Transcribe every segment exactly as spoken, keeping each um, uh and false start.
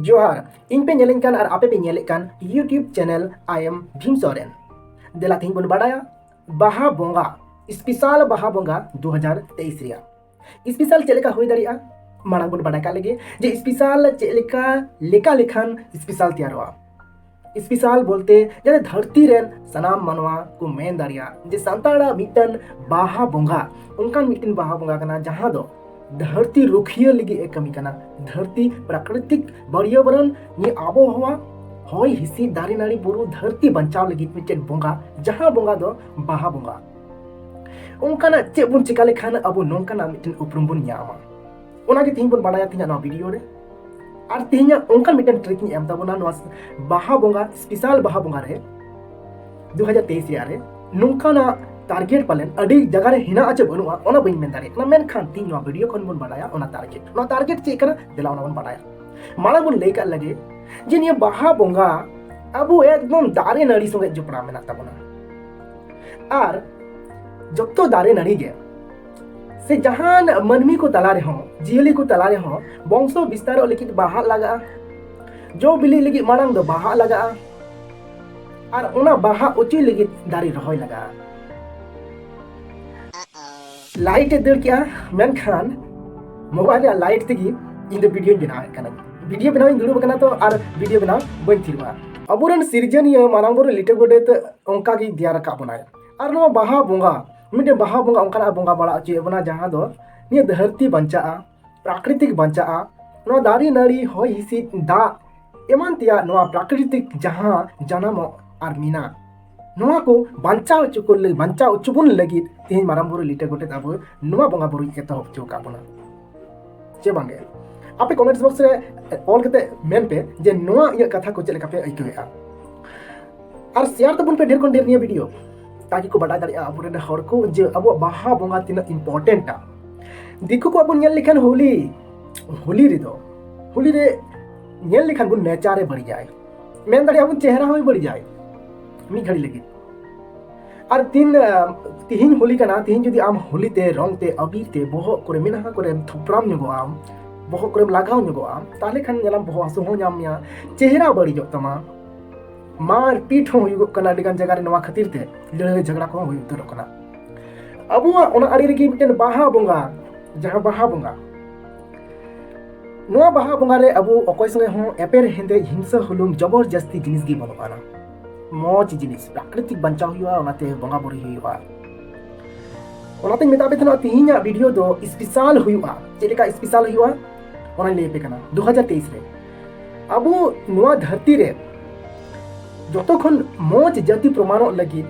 ᱡᱚᱦᱟᱨ, ᱤᱧ ᱯᱮ ᱧᱮᱞᱤᱧ ᱠᱟᱱ ᱟᱨ ᱟᱯᱮ ᱯᱮ ᱧᱮᱞᱮᱫ ᱠᱟᱱ YouTube channel I am Bhim Soren. ᱫᱮᱞᱟ ᱛᱮᱦᱮᱧ ᱵᱚᱱ ᱵᱟᱰᱟᱭᱟ ᱵᱟᱦᱟ ᱵᱚᱸᱜᱟ, special ᱵᱟᱦᱟ ᱵᱚᱸᱜᱟ ᱫᱩ ᱦᱟᱡᱟᱨ ᱛᱮᱭᱤᱥ ᱨᱮᱭᱟᱜ᱾ Special ᱪᱮᱫ ᱞᱮᱠᱟ ᱦᱩᱭ ᱫᱟᱲᱮᱭᱟᱜᱼᱟ? ᱢᱟᱲᱟᱝ ᱵᱚᱱ ᱵᱟᱰᱟᱭ ᱠᱟᱜ ᱞᱮᱜᱮ ᱡᱮ special ᱪᱮᱫ ᱞᱮᱠᱟ, ᱞᱮᱠᱟ ᱞᱮᱠᱷᱟᱱ special ᱛᱮᱭᱟᱨᱚᱜᱼᱟ᱾ Special ᱵᱚᱞᱛᱮ ᱡᱟᱦᱟᱸ ᱫᱷᱟᱹᱨᱛᱤ ᱨᱮᱱ ᱥᱟᱱᱟᱢ ᱢᱟᱱᱣᱟ ᱠᱚ ᱢᱮᱱ ᱫᱟᱲᱮᱭᱟᱜᱼᱟ ᱡᱮ ᱥᱟᱱᱛᱟᱲᱟᱜ ᱢᱤᱫᱴᱮᱱ ᱵᱟᱦᱟ ᱵᱚᱸᱜᱟ, ᱚᱱᱠᱟᱱ ᱢᱤᱫᱴᱮᱱ ᱵᱟᱦᱟ ᱵᱚᱸᱜᱟ ᱠᱟᱱᱟ ᱡᱟᱦᱟᱸ ᱫᱚ ᱫᱷᱟᱹᱨᱛᱤ ᱨᱩᱠᱷᱤᱭᱟᱹ ᱞᱟᱹᱜᱤᱫ ᱮ ᱠᱟᱹᱢᱤ ᱠᱟᱱᱟ᱾ ᱫᱷᱟᱹᱨᱛᱤ ᱯᱨᱟᱠᱨᱤᱛᱤᱠ ᱵᱟᱨᱭᱟᱵᱚᱨᱚᱱ, ᱱᱤᱭᱟᱹ ᱟᱵᱚᱦᱟᱣᱟ, ᱦᱚᱭ ᱦᱤᱸᱥᱤᱫ, ᱫᱟᱨᱮ ᱱᱟᱹᱲᱤ, ᱵᱩᱨᱩ, ᱫᱷᱟᱹᱨᱛᱤ ᱵᱟᱧᱪᱟᱣ ᱞᱟᱹᱜᱤᱫ ᱢᱤᱫᱴᱮᱱ ᱵᱚᱸᱜᱟ, ᱡᱟᱦᱟᱸ ᱵᱚᱸᱜᱟ ᱫᱚ ᱵᱟᱦᱟ ᱵᱚᱸᱜᱟ᱾ ᱚᱱᱠᱟᱱᱟᱜ ᱪᱮᱫ ᱵᱚᱱ ᱪᱤᱠᱟ ᱞᱮᱠᱷᱟᱱ ᱟᱵᱚ ᱱᱚᱝᱠᱟᱱᱟᱜ ᱢᱤᱫᱴᱮᱱ ᱩᱯᱨᱩᱢ ᱵᱚᱱ ᱧᱟᱢᱟ, ᱚᱱᱟᱜᱮ ᱛᱮᱦᱮᱧ ᱵᱚᱱ ᱵᱟᱰᱟᱭᱟ ᱛᱮᱦᱮᱧᱟᱜ ᱱᱚᱣᱟ video ᱨᱮ᱾ ᱟᱨ ᱛᱮᱦᱮᱧᱟᱜ ᱚᱱᱠᱟᱱ ᱢᱤᱫᱴᱮᱱ trick ᱤᱧ ᱮᱢ ᱛᱟᱵᱚᱱᱟ ᱱᱚᱣᱟ ᱵᱟᱦᱟ ᱵᱚᱸᱜᱟ, special ᱵᱟᱦᱟ ᱵᱚᱸᱜᱟ ᱨᱮ, ᱫᱩ ᱦᱟᱡᱟᱨ ᱛᱮᱭᱤᱥ ᱨᱮᱭᱟᱜ ᱨᱮ᱾ ᱱᱚᱝᱠᱟᱱᱟᱜ target ᱯᱟᱞᱮᱱ ᱟᱹᱰᱤ ᱡᱟᱭᱜᱟ ᱨᱮ ᱦᱮᱱᱟᱜᱼᱟ ᱪᱮ ᱵᱟᱹᱱᱩᱜᱼᱟ, ᱚᱱᱟ ᱵᱟᱹᱧ ᱢᱮᱱ ᱫᱟᱲᱮᱭᱟᱜ ᱠᱟᱱᱟ, ᱢᱮᱱᱠᱷᱟᱱ ᱛᱮᱦᱮᱧ ᱱᱚᱣᱟ video ᱠᱷᱚᱱ ᱵᱚᱱ ᱵᱟᱰᱟᱭᱟ ᱚᱱᱟ target᱾ ᱱᱚᱣᱟ target ᱪᱮᱫ ᱠᱟᱱᱟ? ᱫᱮᱞᱟ ᱚᱱᱟ ᱵᱚᱱ ᱵᱟᱰᱟᱭᱟ᱾ ᱢᱟᱲᱟᱝ ᱵᱚᱱ ᱞᱟᱹᱭ ᱠᱟᱜ ᱞᱮᱜᱮ ᱡᱮ ᱱᱤᱭᱟᱹ ᱵᱟᱦᱟ ᱵᱚᱸᱜᱟ ᱟᱵᱚ ᱮᱠᱫᱚᱢ ᱫᱟᱨᱮ ᱱᱟᱹᱲᱤ ᱥᱚᱸᱜᱮ ᱡᱚᱯᱲᱟᱣ ᱢᱮᱱᱟᱜ ᱛᱟᱵᱚᱱᱟ᱾ ᱟᱨ ᱡᱚᱛᱚ ᱫᱟᱨᱮ ᱱᱟᱹᱲᱤ ᱜᱮ ᱥᱮ ᱡᱟᱦᱟᱱ ᱢᱟᱹᱱᱢᱤ ᱠᱚ ᱛᱟᱞᱟ ᱨᱮᱦᱚᱸ, ᱡᱤᱭᱟᱹᱞᱤ ᱠᱚ ᱛᱟᱞᱟ ᱨᱮᱦᱚᱸ ᱵᱚᱝᱥᱚ ᱵᱤᱥᱛᱟᱨᱚᱜ ᱞᱟᱹᱜᱤᱫ ᱵᱟᱦᱟ ᱞᱟᱜᱟᱜᱼᱟ᱾ ᱡᱚ ᱵᱤᱞᱤ ᱞᱟᱹᱜᱤᱫ ᱢᱟᱲᱟᱝ ᱫᱚ ᱵᱟᱦᱟ ᱞᱟᱜᱟᱜᱼᱟ᱾ ᱟᱨ ᱚᱱᱟ ᱵᱟᱦᱟ ᱚᱪᱚᱭ ᱞᱟᱹᱜᱤᱫ ᱫᱟᱨᱮ ᱨᱚᱦᱚᱭ ᱞᱟᱜᱟᱜᱼᱟ᱾ Light ᱮ ᱫᱟᱹᱲ ᱠᱮᱜᱼᱟ, ᱢᱮᱱᱠᱷᱟᱱ mobile ᱨᱮᱭᱟᱜ light ᱛᱮᱜᱮ ᱤᱧ ᱫᱚ videoᱧ ᱵᱮᱱᱟᱣᱮᱫ ᱠᱟᱱᱟ᱾ Video ᱵᱮᱱᱟᱣᱤᱧ ᱫᱩᱲᱩᱵ ᱟᱠᱟᱱᱟ ᱛᱚ, ᱟᱨ video ᱵᱮᱱᱟᱣ ᱵᱟᱹᱧ ᱛᱷᱤᱨᱚᱜᱼᱟ᱾ ᱟᱵᱚᱨᱮᱱ ᱥᱤᱨᱡᱚᱱᱤᱭᱟᱹ ᱢᱟᱨᱟᱝ ᱵᱩᱨᱩ ᱞᱤᱴᱟᱹ ᱜᱚᱰᱮᱛ ᱚᱱᱠᱟ ᱜᱮᱭ ᱛᱮᱭᱟᱨ ᱟᱠᱟᱫ ᱵᱚᱱᱟᱭ᱾ ᱟᱨ ᱱᱚᱣᱟ ᱵᱟᱦᱟ ᱵᱚᱸᱜᱟ, ᱢᱤᱫᱴᱮᱱ ᱵᱟᱦᱟ ᱵᱚᱸᱜᱟ ᱚᱱᱠᱟᱱᱟᱜ ᱵᱚᱸᱜᱟ ᱵᱟᱲᱟ ᱦᱚᱪᱚᱭᱮᱫ ᱵᱚᱱᱟ ᱡᱟᱦᱟᱸ ᱫᱚ ᱱᱤᱭᱟᱹ ᱫᱷᱟᱹᱨᱛᱤ ᱵᱟᱧᱪᱟᱜᱼᱟ, ᱯᱨᱟᱠᱨᱤᱛᱤᱠ ᱵᱟᱧᱪᱟᱜᱼᱟ, ᱱᱚᱣᱟ ᱫᱟᱨᱮ ᱱᱟᱹᱲᱤ, ᱦᱚᱭ ᱦᱤᱸᱥᱤᱫ, ᱫᱟᱜ ᱮᱢᱟᱱ ᱛᱮᱭᱟᱜ ᱱᱚᱣᱟ ᱯᱨᱟᱠᱨᱤᱛᱤᱠ ᱡᱟᱦᱟᱸ ᱡᱟᱱᱟᱢᱚᱜ ᱟᱨ ᱢᱮᱱᱟᱜ, ᱱᱚᱣᱟ ᱠᱚ ᱵᱟᱧᱪᱟᱣ ᱦᱚᱪᱚ ᱠᱚ ᱞᱟᱹᱜᱤᱫ, ᱵᱟᱧᱪᱟᱣ ᱦᱚᱪᱚ ᱵᱚᱱ ᱞᱟᱹᱜᱤᱫ ᱛᱮᱦᱮᱧ ᱢᱟᱨᱟᱝ ᱵᱩᱨᱩ ᱞᱤᱴᱟᱹ ᱜᱚᱰᱮᱛ ᱟᱵᱚ ᱱᱚᱣᱟ ᱵᱚᱸᱜᱟ ᱵᱩᱨᱩᱭ ᱮᱛᱚᱦᱚᱵ ᱦᱚᱪᱚ ᱟᱠᱟᱫ ᱵᱚᱱᱟ, ᱪᱮ ᱵᱟᱝᱜᱮ? ᱟᱯᱮ comment box ᱨᱮ ᱚᱞ ᱠᱟᱛᱮ ᱢᱮᱱ ᱯᱮ ᱡᱮ ᱱᱚᱣᱟ ᱤᱧᱟᱹᱜ ᱠᱟᱛᱷᱟ ᱠᱚ ᱪᱮᱫ ᱞᱮᱠᱟ ᱯᱮ ᱟᱹᱭᱠᱟᱹᱣᱮᱫᱼᱟ᱾ ᱟᱨ share ᱛᱟᱵᱚᱱ ᱯᱮ ᱰᱷᱮᱨ ᱠᱷᱚᱱ ᱰᱷᱮᱨ ᱱᱤᱭᱟᱹ video, ᱛᱟᱠᱤ ᱠᱚ ᱵᱟᱰᱟᱭ ᱫᱟᱲᱮᱭᱟᱜᱼᱟ ᱟᱵᱚᱨᱮᱱ ᱦᱚᱲ ᱠᱚ ᱡᱮ ᱟᱵᱚᱣᱟᱜ ᱵᱟᱦᱟ ᱵᱚᱸᱜᱟ ᱛᱤᱱᱟᱹᱜ importantᱟ᱾ ᱫᱤᱠᱩ ᱠᱚᱣᱟᱜ ᱵᱚᱱ ᱧᱮᱞ ᱞᱮᱠᱷᱟᱱ ᱦᱳᱞᱤ, ᱦᱳᱞᱤ ᱨᱮᱫᱚ, ᱦᱳᱞᱤ ᱨᱮ ᱧᱮᱞ ᱞᱮᱠᱷᱟᱱ ᱵᱚᱱ nature ᱮ ᱵᱟᱹᱲᱤᱡᱟᱭ, ᱢᱮᱱ ᱫᱟᱲᱮᱭᱟᱜᱼᱟ ᱵᱚᱱ ᱪᱮᱦᱨᱟ ᱦᱚᱸᱭ ᱵᱟᱹᱲᱤᱡᱟᱭ ᱢᱤᱫ ᱜᱷᱟᱹᱲᱤ ᱞᱟᱹᱜᱤᱫ᱾ ᱟᱨ ᱛᱤᱱ, ᱛᱤᱦᱤᱧ ᱦᱳᱞᱤ ᱠᱟᱱᱟ, ᱛᱤᱦᱤᱧ ᱡᱩᱫᱤ ᱟᱢ ᱦᱳᱞᱤ ᱛᱮ, ᱨᱚᱝ ᱛᱮ, ᱟᱵᱤᱨ ᱛᱮ, ᱵᱚᱦᱚᱜ ᱠᱚᱨᱮ, ᱢᱮᱫᱦᱟ ᱠᱚᱨᱮᱢ ᱛᱷᱚᱯᱨᱟᱢ ᱧᱚᱜᱚᱜ ᱟᱢ, ᱵᱚᱦᱚᱜ ᱠᱚᱨᱮᱢ ᱞᱟᱜᱟᱣ ᱧᱚᱜᱚᱜᱼᱟ, ᱛᱟᱦᱚᱞᱮ ᱠᱷᱟᱱ ᱧᱮᱞᱟᱢ ᱵᱚᱦᱚᱜ ᱦᱟᱹᱥᱩ ᱦᱚᱸ ᱧᱟᱢ ᱢᱮᱭᱟ, ᱪᱮᱦᱨᱟ ᱵᱟᱹᱲᱤᱡᱚᱜ ᱛᱟᱢᱟ, ᱢᱟᱨ ᱯᱤᱴ ᱦᱚᱸ ᱦᱩᱭᱩᱜᱚᱜ ᱠᱟᱱᱟ ᱟᱹᱰᱤ ᱜᱟᱱ ᱡᱟᱭᱜᱟ ᱨᱮ᱾ ᱱᱚᱣᱟ ᱠᱷᱟᱹᱛᱤᱨ ᱛᱮ ᱞᱟᱹᱲᱦᱟᱹᱭ ᱡᱷᱚᱜᱽᱲᱟ ᱠᱚᱦᱚᱸ ᱦᱩᱭ ᱩᱛᱟᱹᱨᱚᱜ ᱠᱟᱱᱟ᱾ ᱟᱵᱚᱣᱟᱜ ᱚᱱᱟ ᱟᱲᱮ ᱨᱮᱜᱮ ᱢᱤᱫᱴᱮᱱ ᱵᱟᱦᱟ ᱵᱚᱸᱜᱟ, ᱡᱟᱦᱟᱸ ᱵᱟᱦᱟ ᱵᱚᱸᱜᱟ, ᱱᱚᱣᱟ ᱵᱟᱦᱟ ᱵᱚᱸᱜᱟ ᱨᱮ ᱟᱵᱚ ᱚᱠᱚᱭ ᱥᱚᱸᱜᱮ ᱦᱚᱸ ᱮᱯᱮᱨ ᱦᱮᱸᱫᱮᱡ, ᱦᱤᱝᱥᱟᱹ ᱦᱩᱞᱩᱢ, ᱡᱚᱵᱚᱨ ᱡᱟᱹᱥᱛᱤ ᱡᱤᱱᱤᱥ ᱜᱮ ᱵᱟᱹᱱᱩᱜ ᱟᱱᱟ᱾ ᱢᱚᱡᱽ ᱡᱤᱱᱤᱥ, ᱯᱨᱟᱠᱨᱤᱛᱤᱠ ᱵᱟᱧᱪᱟᱣ ᱦᱩᱭᱩᱜᱼᱟ, ᱚᱱᱟᱛᱮ ᱵᱚᱸᱜᱟ ᱵᱩᱨᱩᱭ ᱦᱩᱭᱩᱜᱼᱟ᱾ ᱚᱱᱟᱛᱮᱧ ᱢᱮᱛᱟᱫ ᱯᱮ ᱛᱟᱦᱮᱱᱟ, ᱛᱮᱦᱮᱧᱟᱜ ᱵᱷᱤᱰᱤᱭᱳ ᱫᱚ ᱥᱯᱮᱥᱟᱞ ᱦᱩᱭᱩᱜᱼᱟ᱾ ᱪᱮᱫ ᱞᱮᱠᱟ ᱥᱯᱮᱥᱟᱞ ᱦᱩᱭᱩᱜᱼᱟ, ᱚᱱᱟᱧ ᱞᱟᱹᱭ ᱟᱯᱮ ᱠᱟᱱᱟ᱾ ᱫᱩ ᱦᱟᱡᱟᱨ ᱛᱮᱭᱤᱥ ᱨᱮ ᱟᱵᱚ ᱱᱚᱣᱟ ᱫᱷᱟᱹᱨᱛᱤ ᱨᱮ ᱡᱚᱛᱚ ᱠᱷᱚᱱ ᱢᱚᱡᱽ ᱡᱟᱹᱛᱤ ᱯᱨᱚᱢᱟᱱᱚᱜ ᱞᱟᱹᱜᱤᱫ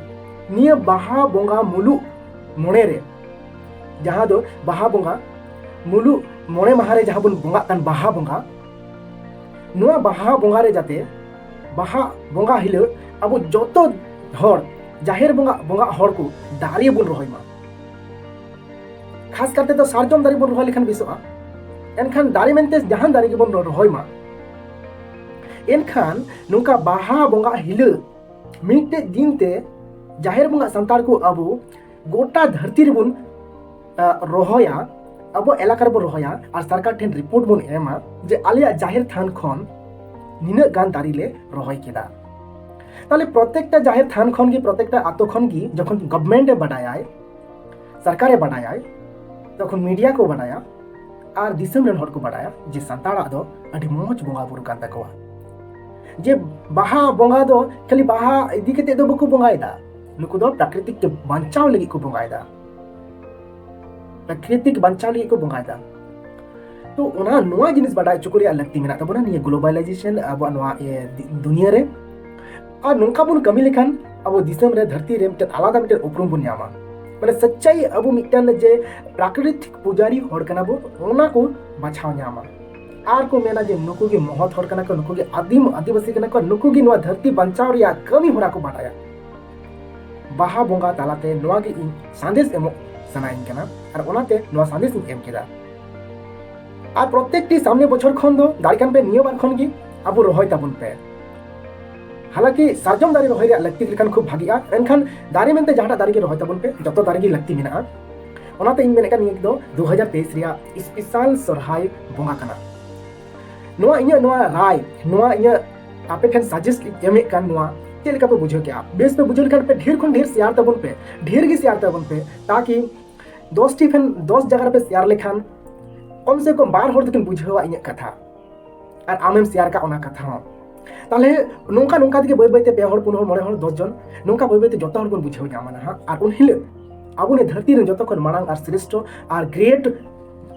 ᱱᱤᱭᱟᱹ ᱵᱟᱦᱟ ᱵᱚᱸᱜᱟ ᱢᱩᱞᱩᱜ ᱢᱚᱬᱮ ᱨᱮ, ᱡᱟᱦᱟᱸ ᱫᱚ ᱵᱟᱦᱟ ᱵᱚᱸᱜᱟ ᱢᱩᱞᱩᱜ ᱢᱚᱬᱮ ᱢᱟᱦᱟ ᱨᱮ ᱡᱟᱦᱟᱸ ᱵᱚᱱ ᱵᱚᱸᱜᱟᱜ ᱠᱟᱱ ᱵᱟᱦᱟ ᱵᱚᱸᱜᱟ, ᱱᱚᱣᱟ ᱵᱟᱦᱟ ᱵᱚᱸᱜᱟ ᱨᱮ ᱡᱟᱛᱮ, ᱵᱟᱦᱟ ᱵᱚᱸᱜᱟ ᱦᱤᱞᱳᱜ ᱟᱵᱚ ᱡᱚᱛᱚ ᱦᱚᱲ, ᱡᱟᱦᱮᱨ ᱵᱚᱸᱜᱟ, ᱵᱚᱸᱜᱟ ᱦᱚᱲ ᱠᱚ ᱫᱟᱨᱮ ᱵᱚᱱ ᱨᱚᱦᱚᱭ ᱢᱟ᱾ ᱠᱷᱟᱥ ᱠᱟᱨᱛᱮ ᱫᱚ ᱥᱟᱨᱡᱚᱢ ᱫᱟᱨᱮ ᱵᱚᱱ ᱨᱚᱦᱚᱭ ᱞᱮᱠᱷᱟᱱ ᱵᱮᱥᱚᱜᱼᱟ᱾ ᱮᱱᱠᱷᱟᱱ ᱫᱟᱨᱮ ᱢᱮᱱᱛᱮ ᱡᱟᱦᱟᱱ ᱫᱟᱨᱮ ᱜᱮᱵᱚᱱ ᱨᱚᱦᱚᱭ ᱢᱟ᱾ ᱮᱱᱠᱷᱟᱱ ᱱᱚᱝᱠᱟ ᱵᱟᱦᱟ ᱵᱚᱸᱜᱟ ᱦᱤᱞᱳᱜ ᱢᱤᱫᱴᱮᱡ ᱫᱤᱱ ᱛᱮ ᱡᱟᱦᱮᱨ ᱵᱚᱸᱜᱟ ᱥᱟᱱᱛᱟᱲ ᱠᱚ ᱟᱵᱚ ᱜᱚᱴᱟ ᱫᱷᱟᱹᱨᱛᱤ ᱨᱮᱵᱚᱱ, ᱟ, ᱨᱚᱦᱚᱭᱟ, ᱟᱵᱚ ᱮᱞᱟᱠᱟ ᱨᱮᱵᱚᱱ ᱨᱚᱦᱚᱭᱟ ᱟᱨ ᱥᱚᱨᱠᱟᱨ ᱴᱷᱮᱱ ᱨᱤᱯᱳᱨᱴ ᱵᱚᱱ ᱮᱢᱟ ᱡᱮ ᱟᱞᱮᱭᱟᱜ ᱡᱟᱦᱮᱨ ᱛᱷᱟᱱ ᱠᱷᱚᱱ ᱱᱤᱱᱟᱹᱜ ᱜᱟᱱ ᱫᱟᱨᱮ ᱞᱮ ᱨᱚᱦᱚᱭ ᱠᱮᱫᱟ᱾ ᱛᱟᱦᱞᱮ ᱯᱨᱚᱛᱮᱠᱴᱟ ᱡᱟᱦᱮᱨ ᱛᱷᱟᱱ ᱠᱷᱚᱱ ᱜᱮ, ᱯᱨᱚᱛᱮᱠᱴᱟ ᱟᱛᱳ ᱠᱷᱚᱱ ᱜᱮ ᱡᱚᱠᱷᱚᱱ ᱜᱚᱵᱷᱢᱮᱱᱴ ᱮ ᱵᱟᱰᱟᱭᱟᱭ, ᱥᱚᱨᱠᱟᱨᱮ ᱵᱟᱰᱟᱭᱟᱭ, ᱛᱚᱠᱷᱚᱱ ᱢᱤᱰᱤᱭᱟ ᱠᱚ ᱵᱟᱰᱟᱭᱟ ᱟᱨ ᱫᱤᱥᱚᱢ ᱨᱮᱱ ᱦᱚᱲ ᱠᱚ ᱵᱟᱰᱟᱭᱟ ᱡᱮ ᱥᱟᱱᱛᱟᱲᱟᱜ ᱫᱚ ᱟᱹᱰᱤ ᱢᱚᱡᱽ ᱵᱚᱸᱜᱟ ᱵᱩᱨᱩ ᱠᱟᱱ ᱛᱟᱠᱚᱣᱟ᱾ ᱡᱮ ᱵᱟᱦᱟ ᱵᱚᱸᱜᱟ ᱫᱚ ᱠᱷᱟᱹᱞᱤ ᱵᱟᱦᱟ ᱤᱫᱤ ᱠᱟᱛᱮ ᱫᱚ ᱵᱟᱠᱚ ᱵᱚᱸᱜᱟᱭᱮᱫᱟ, ᱱᱩᱠᱩ ᱫᱚ ᱯᱨᱟᱠᱨᱤᱛᱤᱠ ᱛᱮ ᱵᱟᱧᱪᱟᱣ ᱞᱟᱹᱜᱤᱫ ᱠᱚ ᱵᱚᱸᱜᱟᱭᱮᱫᱟ, ᱯᱨᱟᱠᱨᱤᱛᱤᱠ ᱵᱟᱧᱪᱟᱣ ᱞᱟᱹᱜᱤᱫ ᱠᱚ ᱵᱚᱸᱜᱟᱭᱮᱫᱟ᱾ ᱛᱚ ᱚᱱᱟ, ᱱᱚᱣᱟ ᱡᱤᱱᱤᱥ ᱵᱟᱰᱟᱭ ᱦᱚᱪᱚ ᱠᱚ ᱨᱮᱭᱟᱜ ᱞᱟᱹᱠᱛᱤ ᱢᱮᱱᱟᱜ ᱛᱟᱵᱚᱱᱟ ᱱᱤᱭᱟᱹ ᱜᱞᱳᱵᱟᱞᱟᱭᱡᱮᱥᱚᱱ ᱟᱵᱚᱣᱟᱜ ᱱᱚᱣᱟ, ᱤᱭᱟᱹ, ᱫᱤ-, ᱫᱩᱱᱤᱭᱟᱹ ᱨᱮ᱾ ᱟᱨ ᱱᱚᱝᱠᱟ ᱵᱚᱱ ᱠᱟᱹᱢᱤ ᱞᱮᱠᱷᱟᱱ ᱟᱵᱚ ᱫᱤᱥᱚᱢ ᱨᱮ, ᱫᱷᱟᱹᱨᱛᱤ ᱨᱮ ᱢᱤᱫᱴᱮᱱ ᱟᱞᱟᱫᱟ ᱢᱤᱫᱴᱮᱱ ᱩᱯᱨᱩᱢ ᱵᱚᱱ ᱧᱟᱢᱟ᱾ ᱢᱟᱱᱮ ᱥᱟᱪᱪᱟᱭ ᱟᱵᱚ ᱢᱤᱫᱴᱮᱱ ᱡᱮ ᱯᱨᱟᱠᱨᱤᱛᱤᱠ ᱯᱩᱡᱟᱨᱤ ᱦᱚᱲ ᱠᱟᱱᱟ ᱵᱚ, ᱚᱱᱟ ᱠᱚ ᱵᱟᱪᱷᱟᱣ ᱧᱟᱢᱟ᱾ ᱟᱨ ᱠᱚ ᱢᱮᱱᱟ ᱡᱮ ᱱᱩᱠᱩ ᱜᱮ ᱢᱚᱦᱚᱛ ᱦᱚᱲ ᱠᱟᱱᱟ ᱠᱚ, ᱱᱩᱠᱩ ᱜᱮ ᱟᱹᱫᱤᱢ ᱟᱹᱫᱤᱵᱟᱹᱥᱤ ᱠᱟᱱᱟ ᱠᱚ, ᱱᱩᱠᱩ ᱜᱮ ᱱᱚᱣᱟ ᱫᱷᱟᱹᱨᱛᱤ ᱵᱟᱧᱪᱟᱣ ᱨᱮᱭᱟᱜ ᱠᱟᱹᱢᱤ ᱦᱚᱨᱟ ᱠᱚ ᱵᱟᱰᱟᱭᱟ᱾ ᱵᱟᱦᱟ ᱵᱚᱸᱜᱟ ᱛᱟᱞᱟᱛᱮ ᱱᱚᱣᱟ ᱜᱮ ᱤᱧ ᱥᱟᱸᱫᱮᱥ ᱮᱢᱚᱜ ᱥᱟᱱᱟᱭᱤᱧ ᱠᱟᱱᱟ, ᱟᱨ ᱚᱱᱟᱛᱮ ᱱᱚᱣᱟ ᱥᱟᱸᱫᱮᱥ ᱤᱧ ᱮᱢ ᱠᱮᱫᱟ᱾ ᱟᱨ ᱯᱨᱚᱛᱮᱠᱴᱤ ᱥᱟᱢᱱᱮ ᱵᱚᱪᱷᱚᱨ ᱠᱷᱚᱱ ᱫᱚ ᱫᱟᱲᱮ ᱠᱷᱟᱱ ᱯᱮ ᱱᱤᱭᱟᱹ ᱵᱟᱨ ᱠᱷᱚᱱ ᱜᱮ ᱟᱵᱚ ᱨᱚᱦᱚᱭ ᱛᱟᱵᱚᱱ ᱯᱮ᱾ ᱦᱟᱞᱟᱝᱠᱤ ᱥᱟᱨᱡᱚᱢ ᱫᱟᱨᱮ ᱨᱚᱦᱚᱭ ᱨᱮᱭᱟᱜ ᱞᱟᱹᱠᱛᱤ ᱞᱮᱠᱷᱟᱱ ᱠᱷᱩᱵ ᱵᱷᱟᱜᱤᱜᱼᱟ, ᱮᱱᱠᱷᱟᱱ ᱫᱟᱨᱮ ᱢᱮᱱᱛᱮ ᱡᱟᱦᱟᱸᱴᱟᱜ ᱫᱟᱨᱮ ᱜᱮ ᱨᱚᱦᱚᱭ ᱛᱟᱵᱚᱱ ᱯᱮ, ᱡᱚᱛᱚ ᱫᱟᱨᱮ ᱜᱮ ᱞᱟᱹᱠᱛᱤ ᱢᱮᱱᱟᱜᱼᱟ᱾ ᱚᱱᱟᱛᱮ ᱤᱧ ᱢᱮᱱᱮᱫ ᱠᱟᱱ, ᱱᱤᱭᱟᱹ ᱫᱚ ᱫᱩ ᱦᱟᱡᱟᱨ ᱛᱮᱭᱤᱥ ᱨᱮᱭᱟᱜ ᱥᱯᱮᱥᱟᱞ ᱥᱚᱨᱦᱟᱭ ᱵᱚᱸᱜᱟ ᱠᱟᱱᱟ᱾ ᱱᱚᱣᱟ ᱤᱧᱟᱹᱜ ᱱᱚᱣᱟ ᱨᱟᱭ, ᱱᱚᱣᱟ ᱤᱧᱟᱹᱜ ᱟᱯᱮ ᱴᱷᱮᱱ ᱥᱟᱡᱮᱥᱴ ᱮᱢᱮᱫ ᱠᱟᱱ, ᱱᱚᱣᱟ ᱪᱮᱫ ᱞᱮᱠᱟ ᱯᱮ ᱵᱩᱡᱷᱟᱹᱣ ᱠᱮᱜᱼᱟ? ᱵᱮᱥ ᱯᱮ ᱵᱩᱡᱷᱟᱹᱣ ᱞᱮᱠᱷᱟᱱ ᱯᱮ ᱰᱷᱮᱨ ᱠᱷᱚᱱ ᱰᱷᱮᱨ ᱥᱮᱭᱟᱨ ᱛᱟᱵᱚᱱ ᱯᱮ, ᱰᱷᱮᱨ ᱜᱮ ᱥᱮᱭᱟᱨ ᱛᱟᱵᱚᱱ ᱯᱮ, ᱛᱟᱠᱤ ᱫᱚᱥ ᱴᱤ ᱯᱷᱮᱱ ᱫᱚᱥ ᱡᱟᱭᱜᱟ ᱨᱮᱯᱮ ᱥᱮᱭᱟᱨ ᱞᱮᱠᱷᱟᱱ ᱠᱚᱢ ᱥᱮ ᱠᱚᱢ ᱵᱟᱨ ᱦᱚᱲ ᱫᱚᱠᱤᱱ ᱵᱩᱡᱷᱟᱹᱣᱟ ᱤᱧᱟᱹᱜ ᱠᱟᱛᱷᱟ, ᱟᱨ ᱟᱢᱮᱢ ᱥᱮᱭᱟᱨ ᱠᱟᱜ ᱚᱱᱟ ᱠᱟᱛᱷᱟ ᱦᱚᱸ᱾ ᱛᱟᱦᱞᱮ ᱱᱚᱝᱠᱟ ᱱᱚᱝᱠᱟ ᱛᱮᱜᱮ ᱵᱟᱹᱭ ᱵᱟᱹᱭᱛᱮ ᱯᱮ ᱦᱚᱲ, ᱯᱩᱱ ᱦᱚᱲ, ᱢᱚᱬᱮ ᱦᱚᱲ, ᱫᱚᱥ ᱡᱚᱱ, ᱱᱚᱝᱠᱟ ᱵᱟᱹᱭ ᱵᱟᱹᱭᱛᱮ ᱡᱚᱛᱚ ᱦᱚᱲ ᱵᱚᱱ ᱵᱩᱡᱷᱟᱹᱣ ᱧᱟᱢᱟ ᱱᱟᱦᱟᱜ᱾ ᱟᱨ ᱩᱱ ᱦᱤᱞᱳᱜ ᱟᱵᱚ ᱱᱤᱭᱟᱹ ᱫᱷᱟᱹᱨᱛᱤ ᱨᱮ ᱡᱚᱛᱚ ᱠᱷᱚᱱ ᱢᱟᱲᱟᱝ ᱟᱨ ᱥᱨᱮᱥᱴᱷᱚ ᱟᱨ ᱜᱨᱮᱴ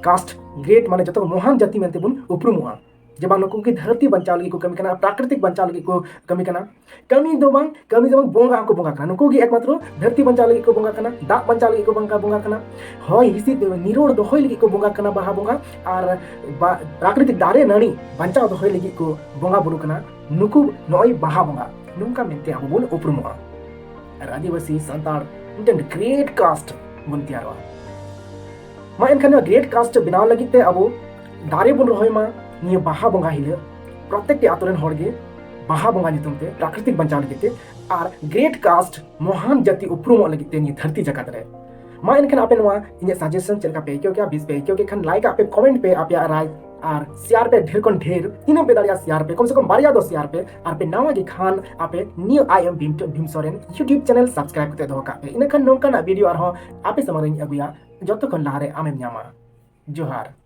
ᱠᱟᱥᱴ, ᱜᱨᱮᱴ ᱢᱟᱱᱮ ᱡᱚᱛᱚ ᱠᱷᱚᱱ ᱢᱚᱦᱟᱱ ᱡᱟᱹᱛᱤ ᱢᱮᱱᱛᱮ ᱵᱚᱱ ᱩᱯᱨᱩᱢᱚᱜᱼᱟ᱾ ᱡᱮ ᱵᱟᱝ, ᱱᱩᱠᱩ ᱜᱮ ᱫᱷᱟᱹᱨᱛᱤ ᱵᱟᱧᱪᱟᱣ ᱞᱟᱹᱜᱤᱫ ᱠᱚ ᱠᱟᱹᱢᱤ ᱠᱟᱱᱟ, ᱯᱨᱟᱠᱨᱤᱛᱤᱠ ᱵᱟᱧᱪᱟᱣ ᱞᱟᱹᱜᱤᱫ ᱠᱚ ᱠᱟᱹᱢᱤ ᱠᱟᱱᱟ᱾ ᱠᱟᱹᱢᱤ ᱫᱚ ᱵᱟᱝ, ᱠᱟᱹᱢᱤ ᱫᱚ ᱵᱟᱝ, ᱵᱚᱸᱜᱟ ᱦᱚᱸᱠᱚ ᱵᱚᱸᱜᱟ ᱠᱟᱱᱟ᱾ ᱱᱩᱠᱩ ᱜᱮ ᱮᱠᱢᱟᱛᱨᱚ ᱫᱷᱟᱹᱨᱛᱤ ᱵᱟᱧᱪᱟᱣ ᱞᱟᱹᱜᱤᱫ ᱠᱚ ᱵᱚᱸᱜᱟ ᱠᱟᱱᱟ, ᱫᱟᱜ ᱵᱟᱧᱪᱟᱣ ᱞᱟᱹᱜᱤᱫ ᱠᱚ ᱵᱚᱸᱜᱟ, ᱵᱚᱸᱜᱟ ᱠᱟᱱᱟ, ᱦᱚᱭ ᱦᱤᱸᱥᱤᱫ ᱱᱤᱨᱚᱲ ᱫᱚᱦᱚᱭ ᱞᱟᱹᱜᱤᱫ ᱠᱚ ᱵᱚᱸᱜᱟ ᱠᱟᱱᱟ ᱵᱟᱦᱟ ᱵᱚᱸᱜᱟ, ᱟᱨ ᱵᱟ-, ᱯᱨᱟᱠᱨᱤᱛᱤᱠ ᱫᱟᱨᱮ ᱱᱟᱹᱲᱤ ᱵᱟᱧᱪᱟᱣ ᱫᱚᱦᱚᱭ ᱞᱟᱹᱜᱤᱫ ᱠᱚ ᱵᱚᱸᱜᱟ ᱵᱩᱨᱩ ᱠᱟᱱᱟ᱾ ᱱᱩᱠᱩ ᱱᱚᱜᱼᱚᱭ ᱵᱟᱦᱟ ᱵᱚᱸᱜᱟ, ᱱᱚᱝᱠᱟ ᱢᱮᱱᱛᱮ ᱟᱵᱚ ᱵᱚᱱ ᱩᱯᱨᱩᱢᱚᱜᱼᱟ᱾ ᱟᱨ ᱟᱹᱫᱤᱵᱟᱹᱥᱤ ᱥᱟᱱᱛᱟᱲ ᱢᱤᱫᱴᱮᱱ ᱜᱨᱮᱴ ᱠᱟᱥᱴ ᱵᱚᱱ ᱛᱮᱭᱟᱨᱚᱜᱼᱟ᱾ ᱢᱟ ᱮᱱᱠᱷᱟᱱ ᱱᱚᱣᱟ ᱜᱨᱮᱴ ᱠᱟᱥᱴ ᱵᱮᱱᱟᱣ ᱞᱟᱹᱜᱤᱫ ᱛᱮ ᱟᱵᱚ ᱫᱟᱨᱮ ᱵᱚᱱ ᱨᱚᱦᱚᱭ ᱢᱟ ᱱᱤᱭᱟᱹ ᱵᱟᱦᱟ ᱵᱚᱸᱜᱟ ᱦᱤᱞᱳᱜ, ᱯᱨᱚᱛᱮᱠᱴᱤ ᱟᱛᱳ ᱨᱮᱱ ᱦᱚᱲ ᱜᱮ ᱵᱟᱦᱟ ᱵᱚᱸᱜᱟ ᱧᱩᱛᱩᱢ ᱛᱮ, ᱯᱨᱟᱠᱨᱤᱛᱤᱠ ᱵᱟᱧᱪᱟᱣ ᱞᱟᱹᱜᱤᱫ ᱛᱮ, ᱟᱨ ᱜᱨᱮᱴ ᱠᱟᱥᱴ ᱢᱚᱦᱟᱱ ᱡᱟᱹᱛᱤ ᱩᱯᱨᱩᱢᱚᱜ ᱞᱟᱹᱜᱤᱫ ᱛᱮ ᱱᱤᱭᱟᱹ ᱫᱷᱟᱹᱨᱛᱤ ᱡᱟᱠᱟᱛ ᱨᱮ᱾ ᱢᱟ ᱮᱱᱠᱷᱟᱱ ᱟᱯᱮ ᱱᱚᱣᱟ ᱤᱧᱟᱹᱜ ᱥᱟᱡᱮᱥᱚᱱ ᱪᱮᱫ ᱞᱮᱠᱟ ᱯᱮ ᱟᱹᱭᱠᱟᱹᱣ ᱠᱮᱜᱼᱟ? ᱵᱮᱥ ᱯᱮ ᱟᱹᱭᱠᱟᱹᱣ ᱠᱮᱫ ᱠᱷᱟᱱ ᱞᱟᱭᱤᱠ ᱟᱜ ᱯᱮ, ᱠᱚᱢᱮᱱᱴ ᱯᱮ ᱟᱯᱮᱭᱟᱜ ᱨᱟᱭ, ᱟᱨ ᱥᱮᱭᱟᱨ ᱯᱮ ᱰᱷᱮᱨ ᱠᱷᱚᱱ ᱰᱷᱮᱨ, ᱛᱤᱱᱟᱹᱜ ᱯᱮ ᱫᱟᱲᱮᱭᱟᱜᱼᱟ ᱥᱮᱭᱟᱨ ᱯᱮ, ᱠᱚᱢ ᱥᱮ ᱠᱚᱢ ᱵᱟᱨᱭᱟ ᱫᱚ ᱥᱮᱭᱟᱨ ᱯᱮ᱾ ᱟᱨ ᱯᱮ ᱱᱟᱣᱟ ᱜᱮ ᱠᱷᱟᱱ ᱟᱯᱮ ᱱᱤᱭᱟᱹ I am Bhim, Bhim Soren YouTube channel subscribe ᱠᱟᱛᱮ ᱫᱚᱦᱚ ᱠᱟᱜ ᱯᱮ, ᱤᱱᱟᱹᱠᱷᱟᱱ ᱱᱚᱝᱠᱟᱱᱟᱜ ᱵᱷᱤᱰᱤᱭᱳ ᱟᱨᱦᱚᱸ ᱟᱯᱮ ᱥᱟᱢᱟᱝ ᱨᱤᱧ ᱟᱹᱜᱩᱭᱟ, ᱡᱚᱛᱚ ᱠᱷᱚᱱ ᱞᱟᱦᱟᱨᱮ ᱟᱢᱮᱢ ᱧᱟᱢᱟ᱾ ᱡᱚᱦᱟᱨ᱾